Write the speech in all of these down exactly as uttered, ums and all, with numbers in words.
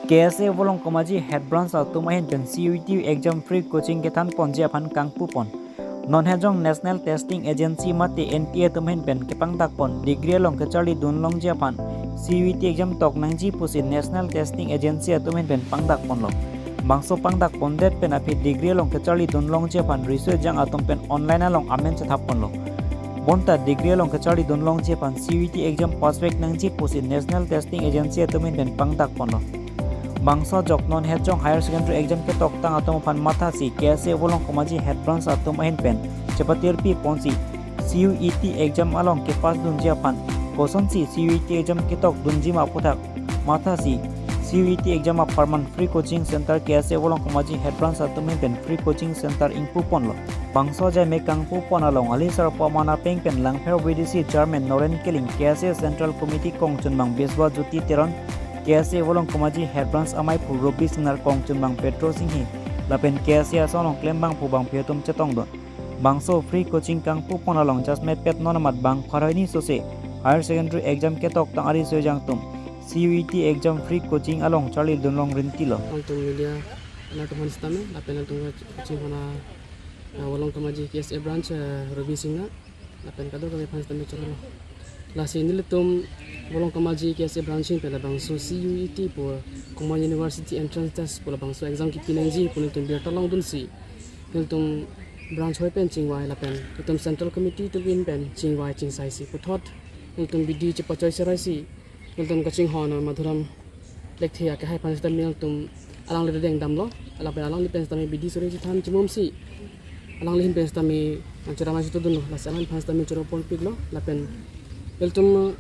K S A Volongkomaji Head Branch atum ahin pen C U E T exam free coaching kethan ponji aphan kangpu pon. Non hejong National Testing Agency mate N T A atum ahin pen kepangdak pon degree along kacharli dun longji aphan C U E T exam tok nangji pusi National Testing Agency atum ahin pen pangdak ponlo. Bangso pangdak pondet pen aphi degree along kacharli dun longji aphan riso ejang atum pen online along amen chethap ponlo. Bonta degree along kacharli dun longji aphan C U E T exam pass vek nangji pusi National Testing Agency atum ahin pen pangdak ponlo. Bangso ajok non hejong higher secondary exam ketoktang atum aphan mathasi K S A Volongkomaji Head Branch atum ahin pen chepatirpi ponsi C U E T exam along kepass dunji aphan kosonsi C U E T exam ketok dunji ma aphuthak mathasi C U E T exam apharman free coaching center K S A Volongkomaji Head Branch atum ahin pen free coaching center ingpu ponlo. Bangso ajai me kangpu pon along ali sarpo amena peng pen Langpher V D C Chairman Noren Killing, K S A Central Committee kongchunbang Biswajyoti Teron, K S A Volongkomaji Head Branch amaiphu Ruby Singnar, kongchunbang Petro Singhi, lapen K S A ason along klembangphu bangpi atum chetongdun. Bangso free coaching kangpu pon along judgment pet non amat bang pharo hini sose higher secondary exam ketoktang ariso ejang atum C U E T exam free coaching along charli dun long rintilo. Alangtum media, alangtum aphan sitame, lapen alangtum kachingho a, Volongkomaji K S A branch, eh, Ruby Singnar, lapen kadokave aphan sitame choro. Lasi nelitum Volongkomaji K S A branch ahin pen labangso C U E T pu Common University Entrance Test pu labangso exam kipi nangji pu nelitum birta longdunsi nelitum branch hoi pen chingvai lapen nelitum Central Committee atum ahin pen chingvai chingsaisi puthot nelitum bidi chepachoi seraisi nelitum kachingho a Madhuram Lekthe akehai aphan sitame nelitum alangli dengdamlo, lapen alangli pen sitame bidi suri chethan chimumsi alangli ahin pen sitame nangcherap nangchetudunlo, lasi alangli aphan sitame choro ponpiklo, lapen nelitum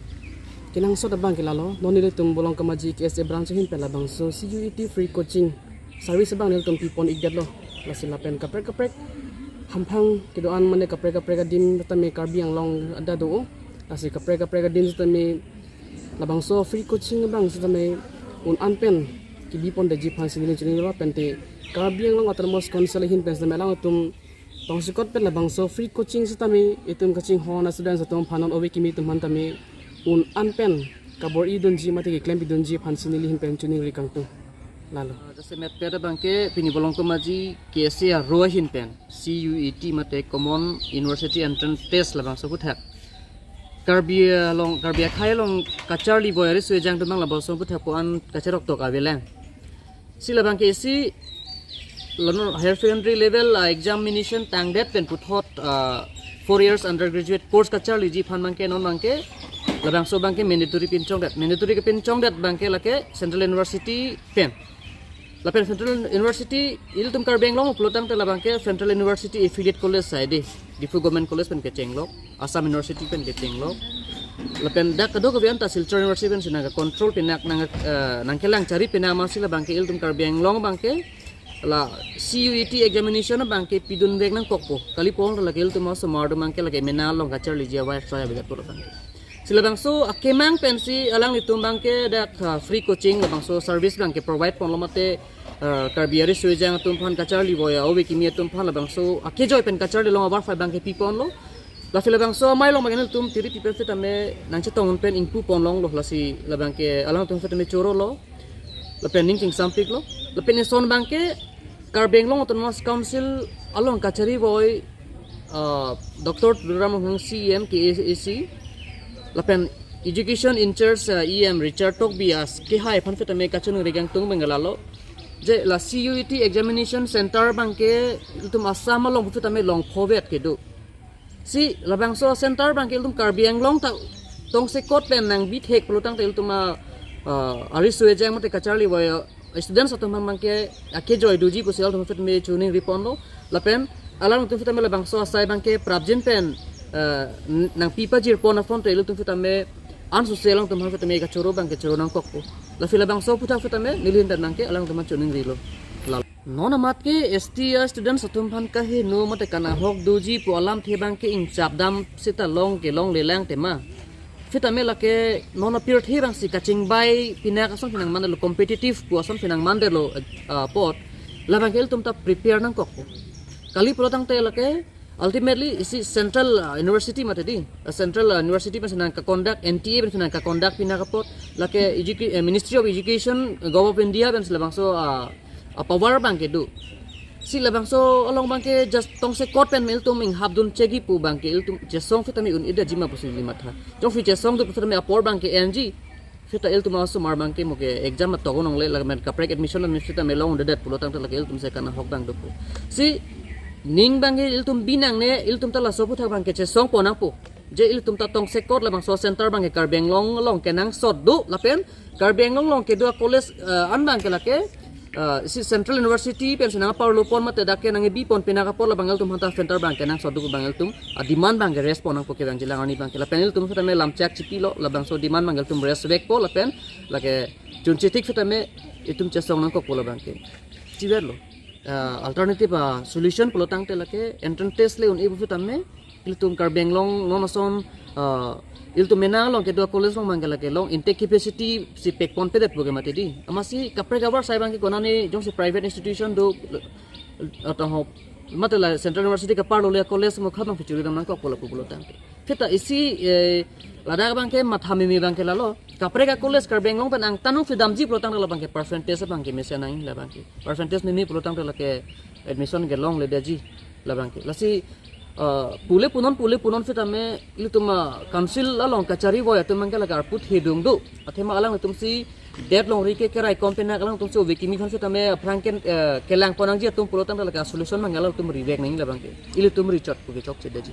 kenangsot abang ke lalo, non nelitum Volongkomaji K S A branch ahin pen labangso C U E T free coaching service abang nelitum pipon ikdetlo, lasi lapen kaprek kaprek hamphang kedo-an mane kaprek kaprek adim tame Karbi Anglong ada do, lasi kaprek kaprek adim sitame labangso free coaching abang sitame un-an pen kibi pondetji aphansi neli chinilo, lapen te Karbi Anglong Autonomous Council ahin pen sitame alangtum tongsekot pen labangso free coaching sitame itum kachingho a students atum aphan non ove kimi atum aphan tame un-an pen kabor-i dunji mate keklem pidunji aphansi neli ahin pen chiningri kangtung. Lalo. Ah, jasemet pet abang ke pini Volongkomaji K S A aro ahin pen C U E T mate Common University Entrance Test labangso aputhak Karbi along, Karbi akhei along kacharli voi ariso ejang atum abang labangso aputhak ko-an kacherok tok avelang. Si labang ke isi lano higher secondary level, ah, examination tangdet pen puthot, ah, four years undergraduate course kacharliji aphan abang ke non abang ke labangso abang ke mandatory pinchongdet. Mandatory kepinchongdet abang ke lake Central University pen. Lapen Central University ilitum Karbi Anglong pulo tangte labang ke Central University affiliate college saide, Diphu Government College pen kechenglo, Assam University pen kechenglo. Lapen dak kadokave anta Silchar University pensi nangke control pinak nang, eh, nangkelang chari pinak amatsi labang ke ilitum Karbi Anglong abang ke la C U E T examination abang ke pidun vek nangkokpo. Kali pon lake ilitum osomar atum abang ke lake mena along kacharliji avai soya begat pulo abang ke. Si labangso akemang pensi alanglitum abang ke dak, ah, free coaching labangso service abang ke provide ponlo mate, ah, Karbi ariso ejang atum aphan kacharli voi ove kimi atum aphan labangso akejoi pen kacharli long abar phai abang ke piponlo. Lasi labangso amei along abang ke nelitum tiri pipen sitame nangchetong pen ingpu ponlonglo, lasi labang ke alangtum sitame chorolo. Lapen ning chingsampiklo. Lapen ison abang ke Karbi Anglong Autonomous Council along kachari voi, ah, Doctor Tuliram Ronghang C E M K A A C, lapen Education in charge, ah, E M Richard Tokbi akehai aphan sitame kachiningri kangtung abang ke lalo. Je la C U E T examination center abang ke ilitum Assam along sitame long phovet kedo. Si labangso center abang ke ilitum Karbi Anglong ta tongsekot pen nangbi thek pulo tangte ilitum a, ah, ariso ejang mate kacharli voi, ah, students atum abang ke akejoi doji pusi alangtum sitame chiningri ponlo. Lapen alangtum sitame labangso asai abang ke prapjin pen, ah, n-, nangpi pajir pon aphan te ilitum sitame ansose alangtum aphan sitame kachoro abang ke choro nangkokpo. Lasi labangso aputhak sitame neli ahin pen abang ke alangtum aphan chiningrilo. Lalo. Non amat ke S T students atum aphan kaheno mate kanahok doji pu alamthe abang ke ingchapdam seta long kelonglelang tema. Sitame lake non apirthe abangsi kachingbai pinak ason phinang mandetlo, competitive pu ason phinang mandetlo, eh, apot. Labang ke ilitum ta prepare nangkokpo. Kali pulo tangte lake Ultimately isi Central uh, University mati di, uh, Central uh, University pensi nangkeconduct, N T A pensi nangkeconduct pinaka apot, lake educa- eh, Ministry of Education, uh, Government of India pensi labangso uh, uh, power abangke do. Si labangso along abangke just tongsekot pen ilitum inghapdun chegi pu abangke ilitum chesong sitame un-edetji ma pusi ilitum matha. Jongsi chesong do pusitame apor abangke enji. Seta ilitum asomar abangke mo ke exam atok onong le lamen kaprek admission admission sitame longledet pulo tangte lake ilitum si kanghok abang dopo. Si ning abangke ilitum binangne, ilitum ta laso aphuthak abangke chesong ponnangpo. Je ilitum ta tongsekot labangso center abangke Karbi Anglong along kenangsot do lapen Karbi Anglong along kedo a-college, eh, an abangke lake, eh, si Central University pensi nangparlo pon mate dak ke nangbi pon pinaka apot labang ilitum aphanta center abangke kenangsot do abang ilitum a-demand abangke raise ponnangpo kevangjilang arni abangke. Lapen ilitum sitame lamchak chipilo labangso demand abangke ilitum raise vekpo lapen lake chunchetik sitame ilitum chesong nangkokpo labangke. Chiverlo. Uh, alternative uh, solution pulo tangte lake entrance test le un-e pu sitame ilitum Karbi Anglong non ason, uh, ilitum menang along kedo a-college along abangke lake long intake capacity si pekponpedet pu ke mati di. Amatsi kaprek avarsai abangke konane jongsi private institution do, uh, atau ho mate la Central University kaparlo le college mo khabang pichuri dam nangkokpo lapu pulo tangte. Seta isi, eh, ladak abangke matha meme abangke lalo. Kaprek a-college Karbi Anglong pen angtan nangsi damji pulo tangte labangke percentage abangke mesen nang labangke. Percentage meme pulo tangte lake admission ke longledetji labangke. Lasi, uh, pule punon pule punon sitame ilitum, uh, council along kachari voi atum abangke lake arpu thedung do. Athema alanglitum si det longri ke keraikom penak alangtum si ove kimi aphan sitame aphrang ke, eh, kelang ponnangji atum pulo tangte lake solution abangke alangtum rivek nang labangke. Ilitum richot pu ke chokchedetji.